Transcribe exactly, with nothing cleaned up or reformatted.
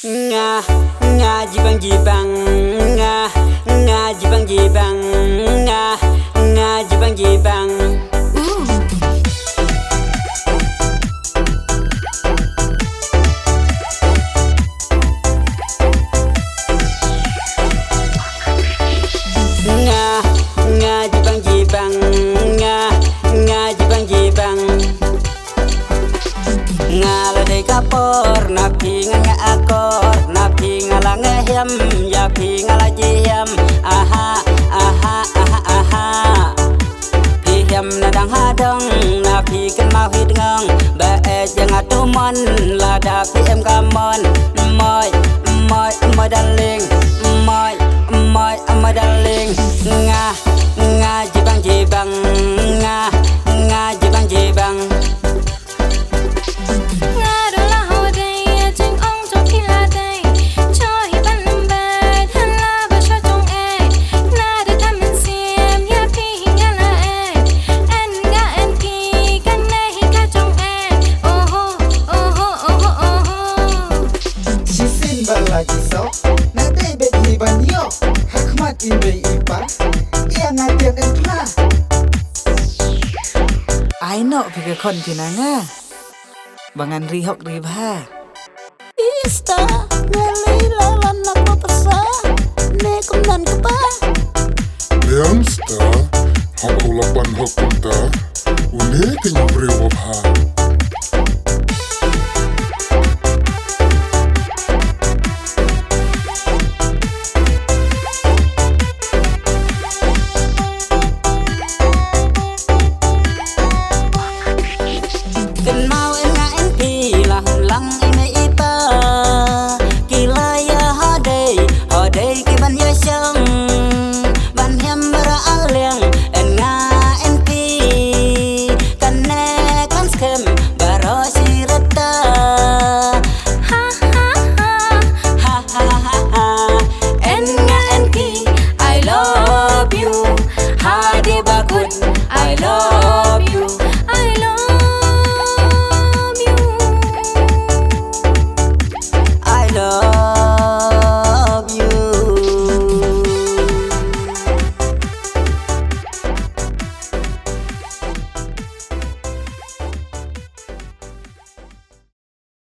Nga, nga jibang jibang, nga, nga jibang jibang, nga, nga jibang jibang. Nga, nga jibang jibang, nga, nga jibang jibang. Nga la dei ka por na phi ngan nga akor, na phi nga la ngehiam, ïa phi nga la jihiam. Aha, aha, aha, aha. Phi hiam na dang ha dong, na phi kynmaw hi tngong. Ba eh jang atu mon, lada phi em ka mon. Moi, moi, moi darling. Moi, moi, moi darling. Nga, nga jibang jibang, nga, nga jibang jibang. Nga ruh la hau dei ïa jingong jong phi la dei. Shu hi ban ym beit ha la ba shu jong eh. Nga ruh tam mynsiem ïa phi hi nga la eh. En nga en phi kane hi ka jong eh. Oho, oho, oho, oho. Shisien ba la ki sok, nga dei beit hi ban ïoh. Ha khmat i mei i pa, ïa nga tiang en phla. Ai noh phi ka khon phi na nga. Ba ngan ri hok ri bha. Ista, nga lei la lan na ko pasa. Ne kum nan ka ba. Leon sta, hok u la pan hok kumta. Une ka ñu briew ba bha.